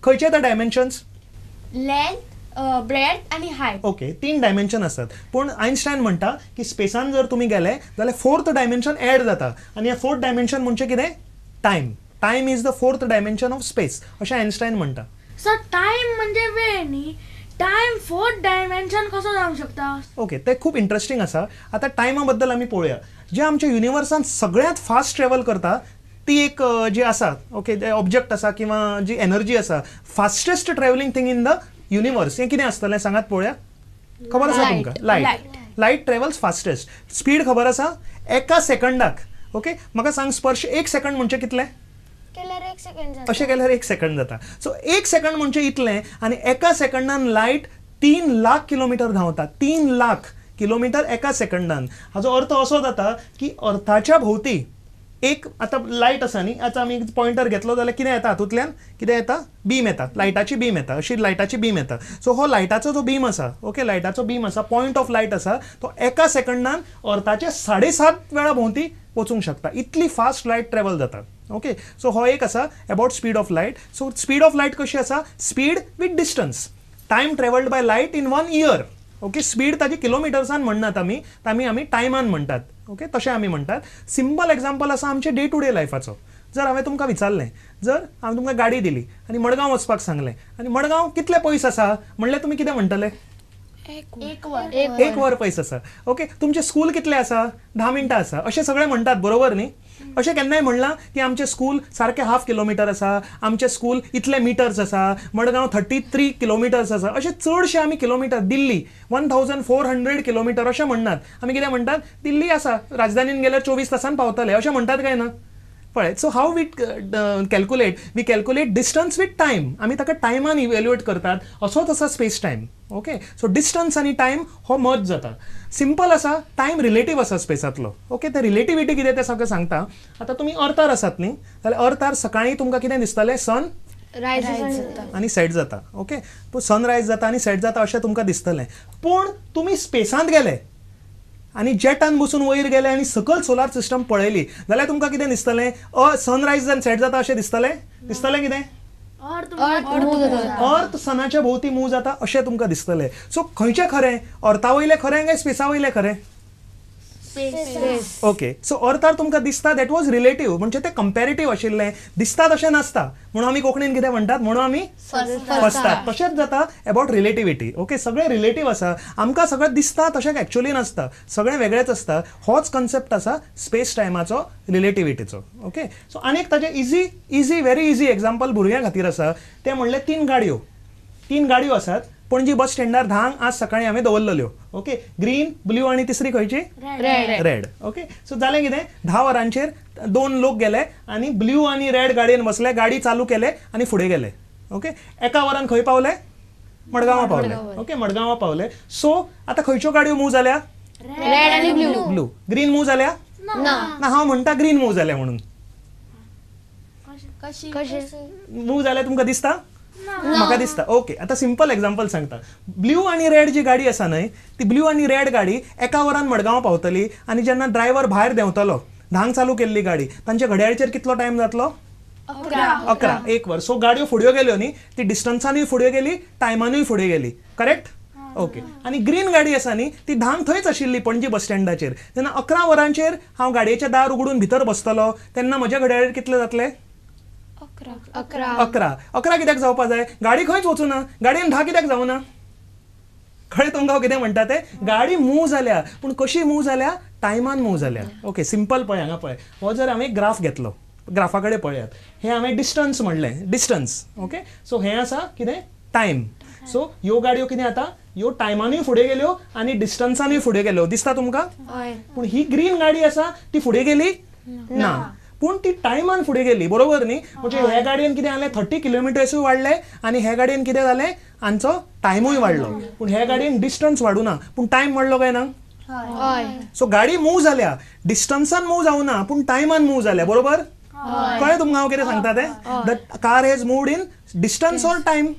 खंयचे ते dimensions? Length, breadth आनी हायट. ओके, 3 डायमेन्शन आसात. पूण आइन्स्टायन म्हणटा की स्पेसान जर तुमी गेले जाल्यार फोर्थ डायमेन्शन एड जाता आनी हे फोर्थ डायमेन्शन म्हणजे कितें? Time. Time is the fourth dimension of space अशें आइन्स्टायन म्हणटा. सर टायम म्हणजे वेळ न्ही, टायम फोर्थ डायमेन्शन कसो जावंक शकता? ओके, ते खूब इंट्रस्टिंग आसा. आतां टायमा बद्दल आमी पळोवया. जे आमच्या युनिवर्सान सगळ्यांत फास्ट ट्रॅवल करता ती एक जी आसा, ओके, ऑब्जेक्ट आसा किंवा जी एनर्जी आसा, fastest travelling thing in the universe, हें कितें आसतलें सांगात पळोवया? खबर आसा तुमकां? Light. Light travels fastest. Speed खबर आसा? एका सेकंडाक. ओके, म्हाका सांग स्पर्श, 1 सेकंड म्हणजे कितलें? अशें केल्यार 1 सेकंड जाता. सो 1 सेकंड म्हणजे इतलें आनी एका सेकंडान लायट 3 लाख किलोमिटर धांवता. 3 लाख किलोमिटर एका सेकंडान. हाजो अर्थ असो जाता की अर्थाच्या भोवती एक आतां लायट आसा न्ही, आतां आमी पॉयंटर घेतलो जाल्यार कितें येता हातूंतल्यान? कितें येता? बीम येता, लायटाची बीम येता, अशी लायटाची बीम येता. सो हो लायटाचो जो बीम आसा, ओके, लायटाचो बीम आसा, पॉयंट ऑफ लायट आसा, तो एका सेकंडान अर्थाच्या 7.5 वेळा भोंवती वचूंक शकता. इतली फास्ट लायट ट्रॅवल जाता. ओके, सो हो एक आसा about speed of light. So speed of light कशी आसा? Speed with distance. Time travelled by light in 1 year. Okay, speed ताजी किलोमिटर्सान म्हणनात आमी, आमी टायमान म्हणटात. ओके, तशें आमी म्हणटात. सिंपल एग्जाम्पल आसा आमचे डे टू डे लायफाचो. जर हांवें तुमकां विचारलें, जर हांवें तुमकां गाडी दिली आनी मडगांव वचपाक सांगलें आनी मडगांव कितलें पयस आसा म्हणल्यार तुमी कितें म्हणटले? 1 वर पयस आसा. ओके, तुमचें स्कूल कितलें आसा? 10 मिनटां आसा. अशें सगळें म्हणटात, बरोबर न्ही? अशें केन्नाय म्हणलां की आमचें स्कूल सारकें 1/2 किलोमिटर आसा, आमचें स्कूल इतले मिटर्स आसा, मडगांव 33 किलोमिटर्स आसा, अशें चडशे आमी किलोमिटर, दिल्ली 1400 किलोमिटर अशें म्हणनात. आमी कितें म्हणटात? दिल्ली आसा, राजधानीन गेल्यार 24 तासान पावतले अशें म्हणटात काय ना? पळय, so how we calculate? We calculate distance with time. आमी ताका टायमान इव्हॅल्युएट करतात. असोच आसा space time. Okay, so distance आनी टायम हो मर्ज जाता. सिंपल आसा, टायम रिलेटीव आसा स्पेसांतलो. ओके, ते रिलेटिविटी कितें तें सगळें सांगता. आतां तुमी अर्थार आसात न्ही, जाल्यार अर्थार सकाळीं तुमकां कितें दिसतलें? सन आनी सेट जाता. ओके, सनरायज जाता आनी सेट जाता अशें तुमकां दिसतलें. पूण तुमी स्पेसांत गेले आनी जेटान बसून वयर गेले आनी सकयल सोलार सिस्टम पळयली जाल्यार तुमकां कितें दिसतलें? सनरायज आनी सेट जाता अशें दिसतलें? दिसतलें कितें? अर्थ सनाच्या भोंवती मूव जाता अशें तुमकां दिसतलें. सो खंयचें खरें? अर्था वयलें खरें काय स्पेसा वयलें खरें? ओके, सो अर्थार तुमकां दिसता that was relative, म्हणजे ते कंपॅरेटीव आशिल्लें, दिसता तशें नासता. म्हणून आमी कोंकणीन कितें म्हणटात? म्हणून आमी फसतात. तशेंच जाता अबाउट रिलेटिविटी. ओके, सगळें रिलेटीव आसा, आमकां सगळें दिसता तशें एक्चुअली नासता, सगळें वेगळेंच आसता. होच कन्सेप्ट आसा स्पेस टायमाचो, रिलेटिविटीचो. ओके, सो आनीक ताजें easy easy very easy example भुरग्यां खातीर आसा तें म्हणलें 3 गाडयो. 3 गाडयो आसात पणजी बस स्टँडार 10 आज सकाळीं हांवें दवरलेल्यो. ओके, ग्रीन, ब्लू आनी तिसरी खंयची? रेड. ओके, सो जालें कितें? 10 वरांचेर 2 लोक गेले आनी ब्लू आनी रेड गाडयेन बसले, गाडी चालू केले आनी फुडें गेले. ओके, एका वरान खंय पावले? मडगांवां पावले. ओके, मडगांवां पावले. सो आतां खंयच्यो गाडयो मूव जाल्या? रेड आनी ब्लू. ब्लू. ग्रीन मूव जाल्या? ना, हांव म्हणटा ग्रीन मूव जाल्या म्हणून. मूव जाल्या तुमकां दिसता? म्हाका दिसता. ओके, आतां सिंपल एग्जाम्पल सांगता. ब्लू आनी रेड जी गाडी आसा न्हय, ती ब्लू आनी रेड गाडी एका वरान मडगांव पावतली आनी जेन्ना ड्रायव्हर भायर देंवतलो, 10 चालू केल्ली गाडी, तांच्या घड्याळीचेर कितलो टायम जातलो? 11, 1 वर. सो गाडयो फुड्यो गेल्यो न्ही, ती डिस्टन्सानूय फुडें गेली, टायमानूय फुडें गेली. करेक्ट? ओके, आनी ग्रीन गाडी आसा न्ही, ती 10 थंयच आशिल्ली पणजी बस स्टँडाचेर. तेन्ना 11 वरांचेर हांव गाडयेचें दार उगडून भितर बसतलो तेन्ना म्हज्या घड्याळीर कितले जातले? 11. 11 कित्याक जावपा जाय? गाडी खंयच वचूना, गाडयेन 10 कित्याक जावना? कळ्ळें तुमकां हांव कितें म्हणटा तें? गाडी मूव जाल्या, पूण कशी मूव जाल्या? टायमान मूव जाल्या. ओके, सिंपल पळय, हांगा पळय, हो जर हांवें ग्राफ घेतलो, ग्राफा कडेन पळयात, हें हांवें डिस्टन्स म्हणलें, डिस्टन्स. ओके, सो हें आसा कितें? टायम. सो ह्यो गाडयो कितें जाता? ह्यो टायमानूय फुडें गेल्यो आनी डिस्टन्सानूय फुडें गेल्यो. दिसता तुमकां? पूण ही ग्रीन गाडी आसा ती फुडें गेली ना, पूण ती टायमान फुडें गेली, बरोबर न्ही? म्हणजे ह्या गाडयेन कितें जालें? 30 किलोमिटर्सूय वाडले आनी ह्या गाडयेन कितें जालें? हांचो टायमूय वाडलो. पूण ह्या गाडयेन डिस्टन्स वाडूना, पूण टायम वाडलो काय ना? सो गाडी मूव जाल्या, डिस्टन्सान मूव जावना, पूण टायमान मूव जाल्या, बरोबर? कळ्ळें तुमकां हांव कितें सांगता तें? The car has moved in distance or time?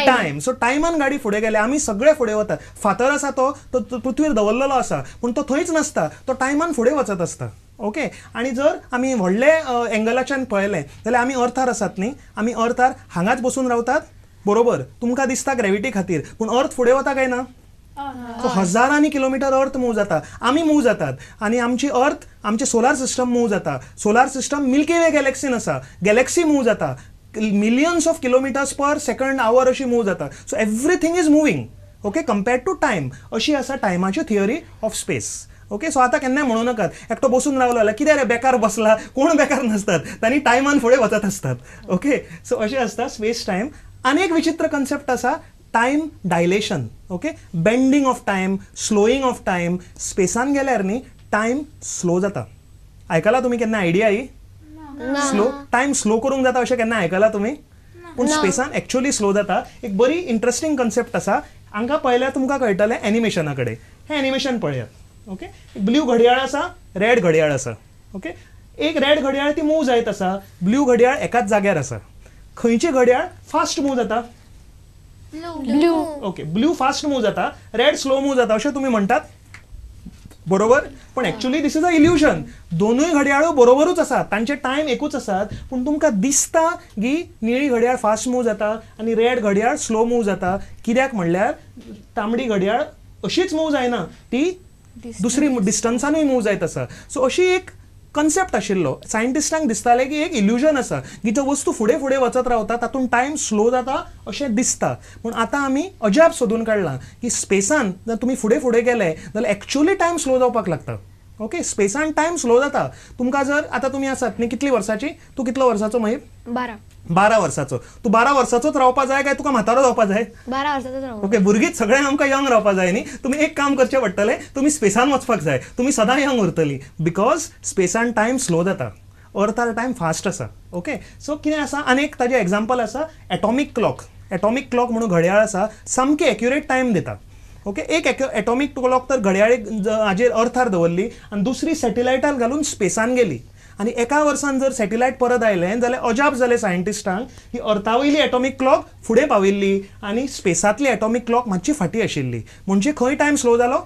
Time. So टायमान गाडी फुडें गेल्या, आमी सगळे फुडें वतात. फातर आसा तो पृथ्वीर दवरलेलो आसा, पूण तो थंयच नासता, तो टायमान फुडें वचत आसता. ओके, आनी जर आमी व्हडले एंगलाच्यान पळयलें जाल्यार आमी अर्थार आसात न्ही, आमी अर्थार हांगाच बसून रावतात बरोबर, तुमकां दिसता ग्रेविटी खातीर, पूण अर्थ फुडें वता काय ना? सो हजारांनी किलोमिटर अर्थ मूव जाता, आमी मूव जातात आनी आमची अर्थ, आमचें सोलार सिस्टम मूव जाता. सोलार सिस्टम मिल्की वे गॅलेक्सीन आसा, गॅलेक्सी मूव जाता, millions of kilometres per second hour अशी मूव जाता. So everything is moving, okay, compared to time. अशी आसा टायमाची theory of space. Okay, so आतां केन्नाय म्हणू नाकात एकटो बसून रावलो जाल्यार कितें रे बेकार बसला, कोण बेकार नासतात, तांणी टायमान फुडें वचत आसतात. ओके, सो अशें आसता स्पेस टायम. आनी एक विचित्र कन्सेप्ट आसा time dilation. Okay, bending of time, slowing of time. स्पेसान गेल्यार न्ही टायम स्लो जाता. आयकला तुमी केन्ना आयडिया ही? स्लो टायम स्लो करूंक जाता अशें केन्ना आयकला तुमी? पूण स्पेसान एक्चुअली स्लो जाता. एक बरी इंट्रस्टींग कन्सेप्ट आसा, हांकां पळयल्यार तुमकां कळटलें एनिमेशना कडेन. हें एनिमेशन पळयात. ओके, ब्लू घडयाळ आसा, रेड घडयाळ आसा. ओके, एक रेड घडयाळ ती मूव जायत आसा, ब्लू घडयाळ एकाच जाग्यार आसा. खंयची घडयाळ फास्ट मूव जाता? Blue. Okay, blue fast move जाता, रेड स्लो मूव जाता अशें तुमी म्हणटात बरोबर, पण actually this is a illusion. दोनूय घडयाळो बरोबरूच आसात, तांचे टायम एकूच आसात, पूण तुमकां दिसता की निळी घडयाळ फास्ट मूव जाता आनी रेड घडयाळ स्लो मूव जाता. कित्याक म्हणल्यार तांबडी घडयाळ अशीच मूव जायना, ती दुसरी डिस्टन्सानूय मूव जायत आसा. सो अशी एक कन्सेप्ट आशिल्लो, सायंटिस्टांक दिसतालें की एक इल्युजन आसा की ज्यो वस्तू फुडें फुडें वचत रावता तातूंत टायम स्लो जाता अशें दिसता. पूण आतां आमी अजाप सोदून काडलां की स्पेसान जर तुमी फुडें फुडें गेले जाल्यार एक्चुअली टायम स्लो जावपाक लागता. ओके, स्पेसान टायम स्लो जाता. तुमकां जर आतां तुमी आसात न्ही, कितली वर्साची तूं? कितलो वर्साचो महीर? 12. 12 वर्साचो. तूं 12 वर्साचोच रावपा जाय काय तुका म्हातारो जावपा जाय? 12 वर्साचोच रावपा. ओके, भुरगींच सगळ्यांक आमकां यंग रावपा जाय न्ही. तुमी एक काम करचें पडटलें, तुमी स्पेसान वचपाक जाय, तुमी सदां यंग उरतली, because स्पेसान टायम स्लो जाता, अर्थार टायम फास्ट आसा. ओके, सो कितें आसा, आनी एक ताजें एग्जाम्पल आसा एटॉमीक क्लॉक. एटॉमीक क्लॉक म्हणून घडयाळ आसा, सामकी एक्युरेट टायम दिता. ओके, एक एटॉमीक क्लॉक तर घडयाळीक हाजेर अर्थार दवरली आनी दुसरी सॅटेलायटार घालून स्पेसान गेली, आनी एका वर्सान जर सॅटेलायट परत आयलें जाल्यार अजाप जालें सायंटिस्टांक की अर्था वयली एटॉमीक क्लॉक फुडें पाविल्ली आनी स्पेसांतली एटॉमीक क्लॉक मातशी फाटीं आशिल्ली. म्हणजे खंय टायम स्लो जालो?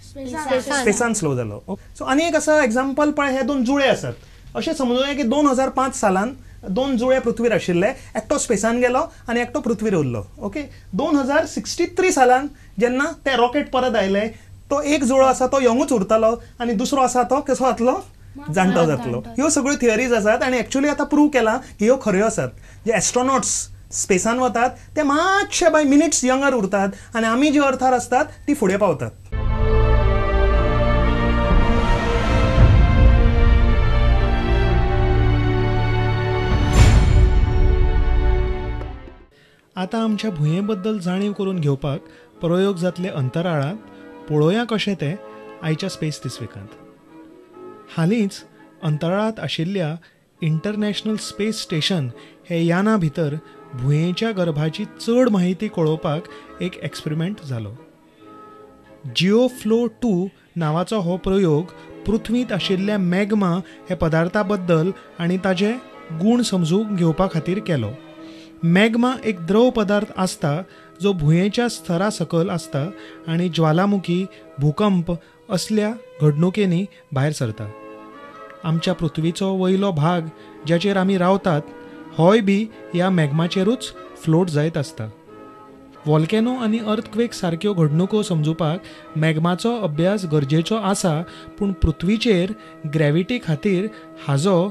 स्पेसान स्लो जालो. सो आनी एक आसा एग्जाम्पल पळय, हे दोन जुळे आसात. अशें समजुया की 2005 सालान दोन जुळे पृथ्वीर आशिल्ले, एकटो स्पेसान गेलो आनी एकटो पृथ्वीर उरलो. ओके, 2063 सालान जेन्ना ते रॉकेट परत आयले, तो एक जुळो आसा तो यंगूच उरतलो आनी दुसरो आसा तो कसो जातलो? जाणटो जातलो. ह्यो सगळ्यो थियरीज आसात आनी एक्चुअली आतां प्रूव केलां की ह्यो खऱ्यो आसात. जे एस्ट्रोनॉट्स स्पेसान वतात ते मातशे बाय मिनिट्स यंगर उरतात आनी आमी जे अर्थार आसतात ती फुडें पावतात. आतां आमच्या भुंये बद्दल जाणीव करून घेवपाक प्रयोग जातले अंतराळांत, पळोवया कशें तें आयच्या स्पेस दीस विकांत. हालींच अंतराळांत आशिल्ल्या इंटरनॅशनल स्पेस स्टेशन हे याना भितर भुंयेच्या गर्भाची चड म्हायती कळोवपाक एक एक्सपेरिमेंट जालो. जिओ फ्लो 2 नांवाचो हो प्रयोग पृथ्वींत आशिल्ल्या मॅग्मा हे पदार्था बद्दल आनी ताजे गूण समजून घेवपा खातीर केलो. मॅग्मा एक द्रव पदार्थ आसता जो भुंयेच्या स्तरा सकयल आसता आनी ज्वालामुखी, भूकंप असल्या घडणुकेंनी भायर सरता. आमच्या पृथ्वीचो वयलो भाग ज्याचेर आमी रावतात होय बी ह्या मॅग्माचेरूच फ्लोट जायत आसता. वॉल्केनो आनी अर्थक्वेक सारक्यो घडणुको समजुपाक मॅग्माचो अभ्यास गरजेचो आसा, पूण पृथ्वीचेर ग्रॅविटी खातीर हाजो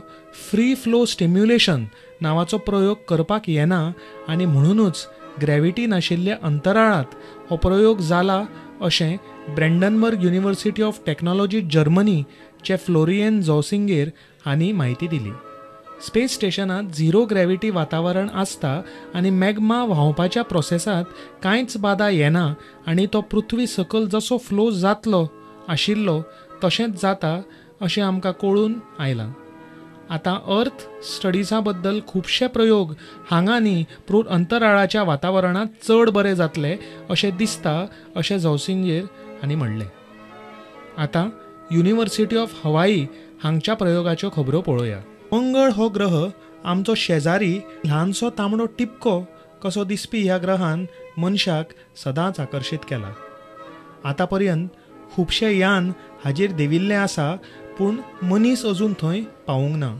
फ्री फ्लो स्टिम्युलेशन नांवाचो प्रयोग करपाक येना आनी म्हणुनूच ग्रॅविटी नाशिल्ल्या अंतराळांत हो प्रयोग जाला अशें ब्रँडनबर्ग युनिव्हर्सिटी ऑफ टॅक्नॉलॉजी जर्मनीचे फ्लोरियन झॉसिंगेर हांणी म्हायती दिली. स्पेस स्टेशनांत झिरो ग्रॅविटी वातावरण आसता आनी मॅग्मा व्हांवपाच्या प्रोसेसांत कांयच बादा येना आनी तो पृथ्वी सकयल जसो फ्लो जातलो आशिल्लो तशेंच जाता अशें आमकां कळून आयलां. आतां अर्थ स्टडिजा बद्दल खुबशे प्रयोग हांगा न्ही पूण अंतराळाच्या वातावरणांत चड बरे जातले अशें दिसता अशें झॉसिंगेर हांणी म्हणलें. आतां युनिव्हर्सिटी ऑफ हवाई हांगच्या प्रयोगाच्यो खबरो पळोवया. मंगळ हो ग्रह आमचो शेजारी ल्हानसो तांबडो टिपको कसो दिसपी ह्या ग्रहान मनशाक सदांच आकर्शीत केला. आतां पर्यंत खुबशे यान हाजेर देविल्लें आसा, पूण मनीस अजून थंय पावूंक ना.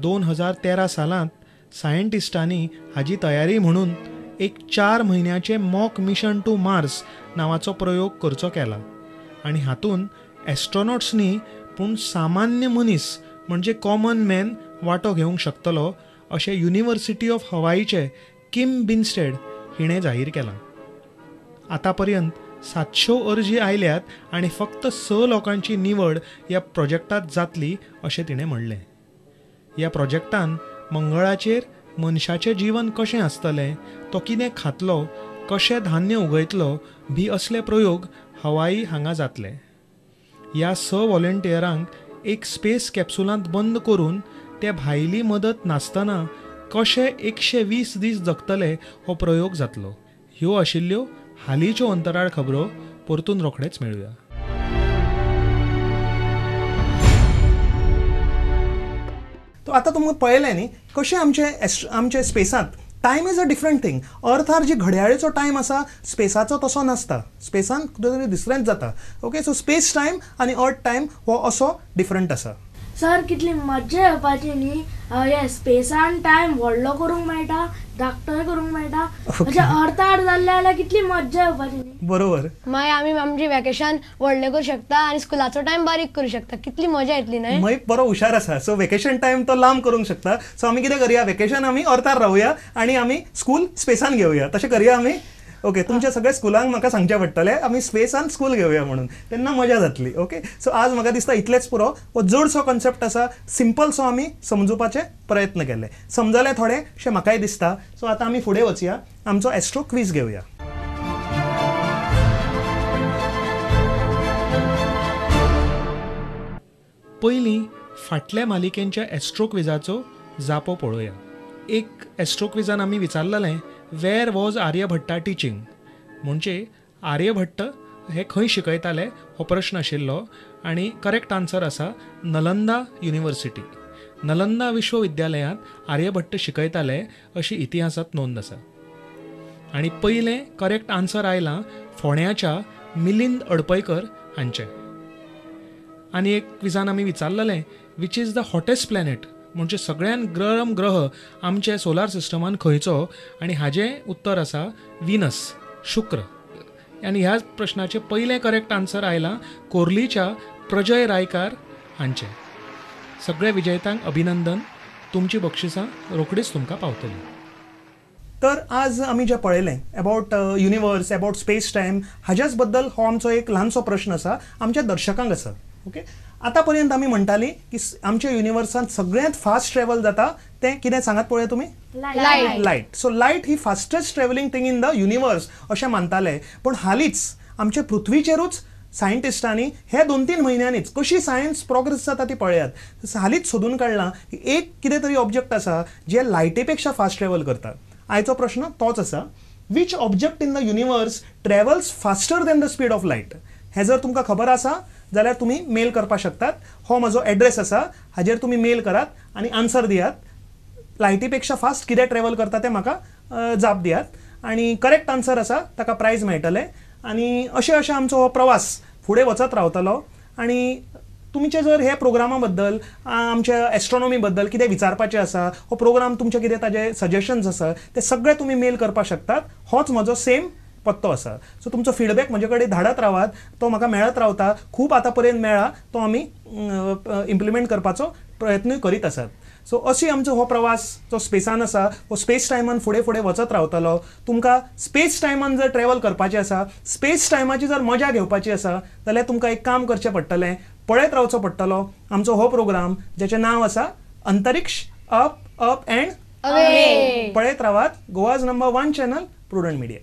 2013 सालांत सायंटिस्टांनी हाजी तयारी म्हणून एक 4 म्हयन्याचे मॉक मिशन टू मार्स नांवाचो प्रयोग करचो केला आनी हातूंत एस्ट्रोनॉट्स न्ही पूण सामान्य मनीस म्हणजे कॉमन मॅन वांटो घेवंक शकतलो अशें युनिव्हर्सिटी ऑफ हवाईचे किम बिन्स्टेड हिणें जाहीर केलां. आतां पर्यंत 700 अर्जी आयल्यात आनी फक्त 6 लोकांची निवड ह्या प्रोजेक्टांत जातली अशें तिणें म्हणलें. ह्या प्रोजेक्टान मंगळाचेर मनशाचें जीवन कशें आसतलें, तो कितें खातलो, कशें धान्य उगयतलो बी असले प्रयोग हवाई हांगा जातले. ह्या 6 व्हॉलंटियरांक एक स्पेस कॅप्सुलांत बंद करून ते भायली मदत नासतना कशे 120 दीस जगतले हो प्रयोग जातलो. ह्यो आशिल्ल्यो हालींच्यो अंतराळ खबरो. परतून रोखडेच मेळुया. तो आतां तुमकां पळयलें न्ही कशें आमचे स्पेसांत time is a different thing. अर्थार जी घड्याळीचो टायम आसा स्पेसाचो तसो नासता, स्पेसान दुसरेंच जाता. ओके, सो स्पेस टायम आनी अर्थ टायम हो असो डिफरंट आसा. सर कितली मज्जा येवपाची न्ही, हे स्पेसान टायम व्हडलो करूंक मेळटा, धाकटोय करूंक मेळटा, अशें अर्थार जाल्लें जाल्यार कितली मज्जा येवपाची न्ही. बरोबर, मागीर आमी आमची वेकेशन व्हडलें करूं शकता आनी स्कुलाचो टायम बारीक करूं शकता. कितली मजा येतली न्हय. मागीर बरो हुशार आसा. सो वेकेशन टायम तो लांब करूंक शकता. सो आमी कितें करया, वेकेशन आमी अर्थार रावया आनी आमी स्कूल स्पेसान घेवया. तशें करया आमी. ओके, तुमच्या सगळ्या स्कुलांक म्हाका सांगचें पडटलें आमी स्पेसान स्कूल घेवया म्हणून, तेन्ना मजा जातली. ओके, सो आज म्हाका दिसता इतलेंच पुरो. हो जडसो कॉन्सेप्ट आसा, सिंपलसो आमी समजुपाचे प्रयत्न केले, समजलें थोडें अशें म्हाकाय दिसता. सो आतां आमी फुडें वचया, आमचो एस्ट्रो क्वीज घेवया. पयलीं फाटल्या मालिकेंच्या एस्ट्रो क्विजाचो जापो पळोवया. एक एस्ट्रो क्विजान आमी विचारलेलें वेर वॉज आर्यभट्टा टिचींग, म्हणजे आर्यभट्ट हे खंय शिकयताले हो प्रश्न आशिल्लो आनी करेक्ट आन्सर आसा नलंदा युनिव्हर्सिटी. नलंदा विश्वविद्यालयांत आर्यभट्ट शिकयताले अशी इतिहासांत नोंद आसा. आनी पयलें करेक्ट आन्सर आयलां फोंड्याच्या मिलिंद अडपयकर हांचें. आनी एक क्विजान आमी विचारलेलें which is the hottest planet, म्हणजे सगळ्यान गरम ग्रह आमचे सोलार सिस्टमान खंयचो, आनी हाजें उत्तर आसा विनस, शुक्र. आनी ह्या प्रश्नाचें पयलें करेक्ट आन्सर आयलां कोर्लीच्या प्रजय रायकार हांचें. सगळ्या विजयतांक अभिनंदन, तुमची बक्षिसां रोखडीच तुमकां पावतली. तर आज आमी जें पळयलें about universe, about space time, हाज्याच बद्दल हो आमचो एक ल्हानसो प्रश्न आसा आमच्या दर्शकांक आसा. ओके, आतां पर्यंत आमी म्हणटाली की आमच्या युनिवर्सांत सगळ्यांत फास्ट ट्रॅवल जाता तें कितें सांगात पळोवया तुमी? Light. Light. So light he fastest travelling thing in the universe अशें मानताले, पूण हालींच आमचे पृथ्वीचेरूच सायंटिस्टांनी हे 2-3 म्हयन्यांनीच कशी सायन्स प्रोग्रेस जाता ती पळयात, हालींच सोदून काडलां की एक कितें तरी ऑब्जेक्ट आसा जें लायटी पेक्षा फास्ट ट्रॅवल करता. आयचो प्रश्न तोच आसा, which object in the universe travels faster than the speed of light. हें जर तुमकां खबर आसा जाल्यार तुमी मेल करपाक शकतात. हो म्हजो एड्रेस आसा, हाजेर तुमी मेल करात आनी आन्सर दियात. लायटी पेक्षा फास्ट कितें ट्रॅवल करता तें म्हाका जाप दियात आनी करेक्ट आन्सर आसा ताका प्रायज मेळटलें. आनी अशें अशें आमचो हो प्रवास फुडें वचत रावतलो. आनी तुमचे जर हे प्रोग्रामा बद्दल, आमच्या एस्ट्रोनॉमी बद्दल कितें विचारपाचें आसा, हो प्रोग्राम तुमचे कितें ताजे सजेशन्स आसा ते सगळे तुमी मेल करपाक शकतात. होच म्हजो सेम पत्तो आसा. सो तुमचो फिडबॅक म्हजे कडेन धाडत रावात, तो म्हाका मेळत रावता, खूब आतां पर्यंत मेळ्ळा, तो आमी इम्प्लिमेंट करपाचो प्रयत्नूय करीत आसात. सो अशी आमचो हो प्रवास जो स्पेसान आसा हो स्पेस टायमान फुडें फुडें वचत रावतलो. तुमकां स्पेस टायमान जर ट्रॅवल करपाचें आसा, स्पेस टायमाची जर मजा घेवपाची आसा जाल्यार तुमकां एक काम करचें पडटलें, पळयत रावचो पडटलो आमचो हो प्रोग्राम ज्याचें नांव आसा अंतरिक्ष अप अप अँड अवे. पळयत रावात Goa's number 1 channel Prudent Media.